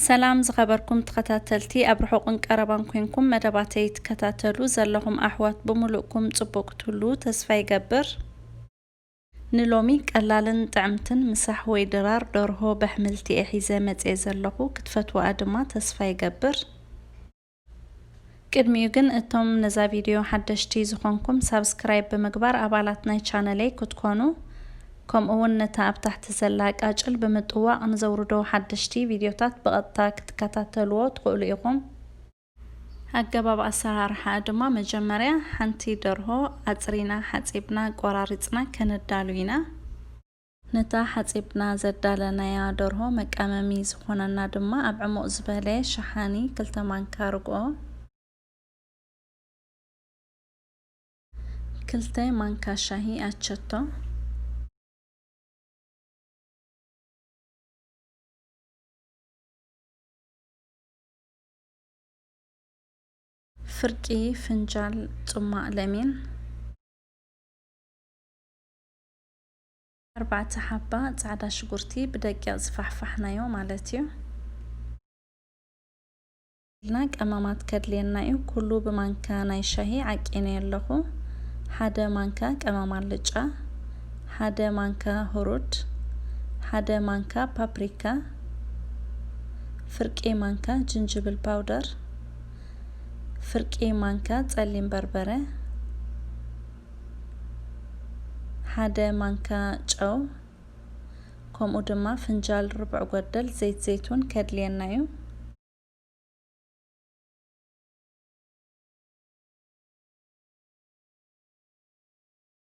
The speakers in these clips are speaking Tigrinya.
ሰላም ዝኸበርኩም ተኸታተልቲ፣ ኣብ ርሑቕን ቀረባን ኮንኩም መደባተይ ትከታተሉ ዘለኹም ኣሕዋት ብምሉእኩም ጽቡቕ ክትህሉ ተስፋ ይገብር። ንሎሚ ቀላልን ጥዕምትን ምሳሕ ወይ ድራር ደርሆ በሕምልቲ እየ ሒዘ መጽየ ዘለኹ። ክትፈትዋኣ ድማ ተስፋ ይገብር። ቅድሚኡ ግን እቶም ነዛ ቪድዮ ሓደሽቲ ዝኾንኩም ሳብስክራይብ ብምግባር ኣባላት ናይ ቻነለይ ክትኮኑ፣ ከምኡ እውን ነታ ኣብ ታሕቲ ዘላ ቃጭል ብምጥዋቕ ንዘውርዶ ሓደሽቲ ቪድዮታት ብቐጥታ ክትከታተልዎ ትኽእሉ ኢኹም። ኣገባብ ኣሰራርሓ ድማ መጀመርያ ሓንቲ ደርሆ ኣጽሪና፣ ሓጺብና፣ ቆራሪጽና ከነዳሉ ኢና። ነታ ሓጺብና ዘዳለናያ ደርሆ መቃመሚ ዝኾነና ድማ ኣብ ዕሙቕ ዝበለ ሸሓኒ ክልተ ማንካ ርግኦ፣ ክልተ ማንካ ሻሂ ኣቸቶ፣ ፍርቂ ፍንጃል ጽማቕ ለሚን፣ ኣርባዕተ ሓባ ጻዕዳ ሽጉርቲ ብደቂቕ ዝፋሕፋሕናዮ ማለት እዩ። ኢልና ቀመማት ከድልየና እዩ። ኩሉ ብማንካ ናይ ሻሂ ዓቂነ ኣለኹ። ሓደ ማንካ ቀመም ኣልጫ፣ ሓደ ማንካ ሁሩድ፣ ሓደ ማንካ ፓፕሪካ፣ ፍርቂ ማንካ ጅንጅብል ፓውደር፣ ፍርቂ ማንካ ጸሊም በርበረ፣ ሓደ ማንካ ጨው፣ ከምኡ ድማ ፍንጃል ርብዕ ጎደል ዘይት ዘይቱን ከድልየና እዩ።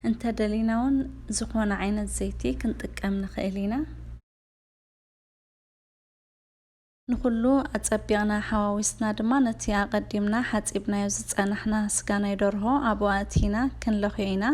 እንተ ደሊና እውን ዝኾነ ዓይነት ዘይቲ ክንጥቀም ንኽእል ኢና። ንኹሉ ኣጸቢቕና ሓዋዊስና ድማ ነቲ ኣቐዲምና ሓጺብናዮ ዝጸናሕና ስጋ ናይ ደርሆ ኣብኡ ኣእቲና ክንለኽዮ ኢና።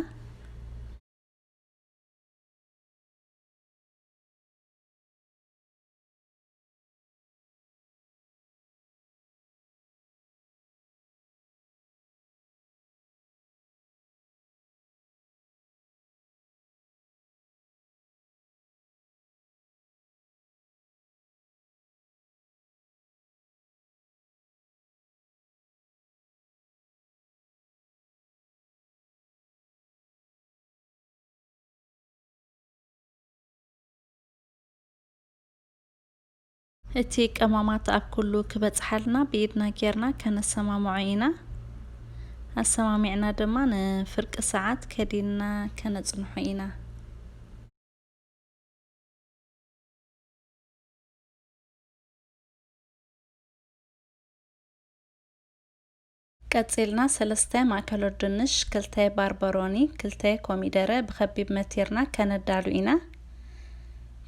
እቲ ቀማማት ኣብ ኩሉ ክበጽሓልና ብኢድና ጌርና ከነሰማምዖ ኢና። ኣሰማሚዕና ድማ ንፍርቂ ሰዓት ከዲንና ከነጽንሖ ኢና። ቀጺልና ሰለስተ ማእከሎት ድንሽ፣ ክልተ ባርበሮኒ፣ ክልተ ኮሚደረ ብኸቢብ መቲርና ከነዳሉ ኢና።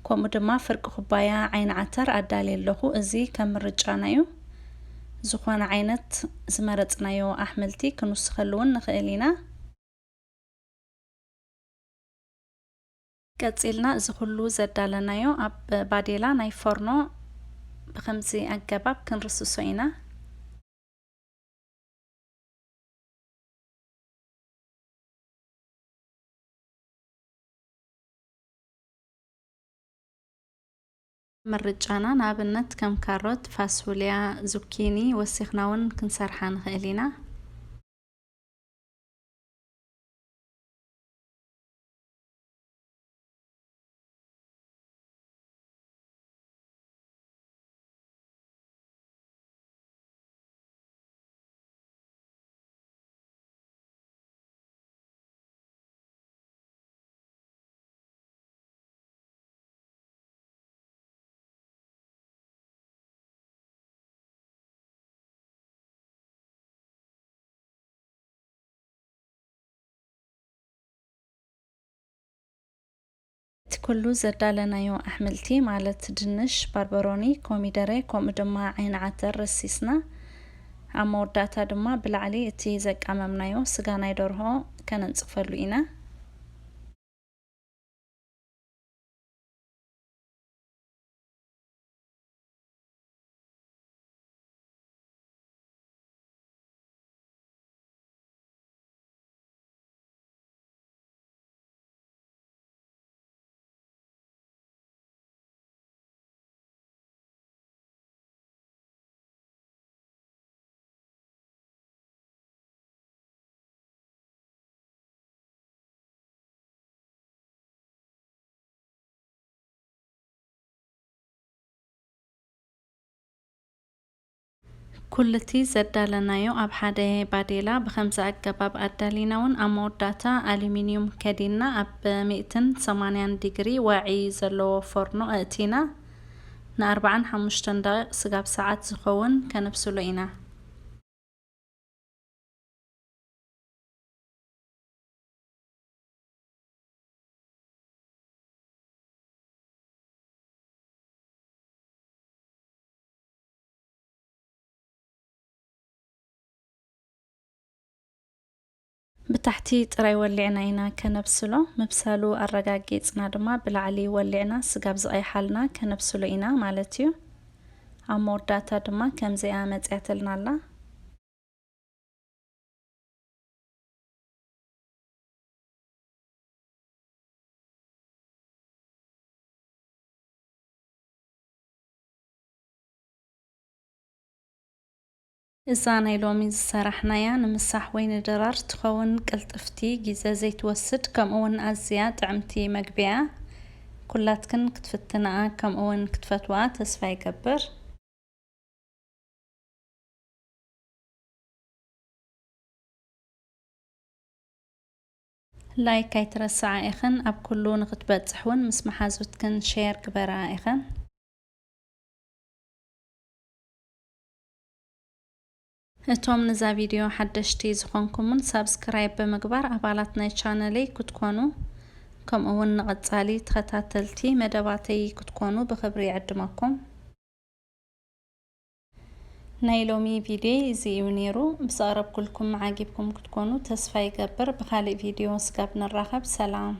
ከምኡ ድማ ፍርቂ ኩባያ ዓይኒ ዓተር ኣዳልየ ኣለኹ። እዚ ከም ምርጫና እዩ። ዝኾነ ዓይነት ዝመረጽናዮ ኣሕምልቲ ክንውስኸሉ እውን ንኽእል ኢና። ቀጺልና እዚ ኩሉ ዘዳለናዮ ኣብ ባዴላ ናይ ፎርኖ ብኸምዚ ኣገባብ ክንርስሶ ኢና። ምርጫና ንኣብነት ከም ካሮት፣ ፋሱልያ፣ ዙኪኒ ወሲኽና እውን ክንሰርሓ ንኽእል ኢና። እቲ ኩሉ ዘዳለናዮ ኣሕምልቲ ማለት ድንሽ፣ ባርበሮኒ፣ ኮሚደረ ከምኡ ድማ ዓይኒ ዓተር ረሲስና ኣብ መወዳእታ ድማ ብላዕሊ እቲ ዘቃመምናዮ ስጋ ናይ ደርሆ ከነንጽፈሉ ኢና። ኩሉቲ ዘዳለናዮ ኣብ ሓደ ባዴላ ብኸምዚ ኣገባብ ኣዳሊና እውን ኣብ መወዳእታ ኣሉሚንዩም ከዲንና ኣብ ሚእትን ሰማንያን ዲግሪ ዋዒ ዘለዎ ፎርኖ ኣእቲና ንኣርባዓን ሓሙሽተን ደቂቕ ስጋብ ሰዓት ዝኸውን ከነብስሎ ኢና። ብታሕቲ ጥራይ ወሊዕና ኢና ከነብስሎ። ምብሳሉ ኣረጋጊጽና ድማ ብላዕሊ ወሊዕና ስጋብ ዝቐይሓልና ከነብስሎ ኢና ማለት እዩ። ኣብ መወዳእታ ድማ ከምዚኣ መጽያትልና ኣላ። እዛ ናይ ሎሚ ዝሰራሕናያ ንምሳሕ ወይ ንድራር ትኸውን ቅልጥፍቲ፣ ግዜ ዘይትወስድ፣ ከምኡ እውን ኣዝያ ጥዕምቲ መግቢ እያ። ኩላትክን ክትፍትንኣ ከምኡ እውን ክትፈትዋ ተስፋ ይገብር። ላይክ ኣይትረስዓ ኢኽን፣ ኣብ ኩሉ ንኽትበጽሕ እውን ምስ መሓዙትክን ሼር ግበራ ኢኽን። እቶም ንዛ ቪድዮ ሓደሽቲ ዝኾንኩምን ሳብስክራይብ ብምግባር ኣባላት ናይ ቻነለይ ክትኮኑ፣ ከምኡ እውን ንቐጻሊ ተኸታተልቲ መደባተይ ክትኮኑ ብኽብሪ ይዕድመኩም። ናይ ሎሚ ቪድዮ እዚ እዩ ነይሩ። ምስ ኣቕረብኩልኩም ዓጊብኩም ክትኮኑ ተስፋ ይገብር። ብኻሊእ ቪድዮ ስጋብ ንራኸብ፣ ሰላም።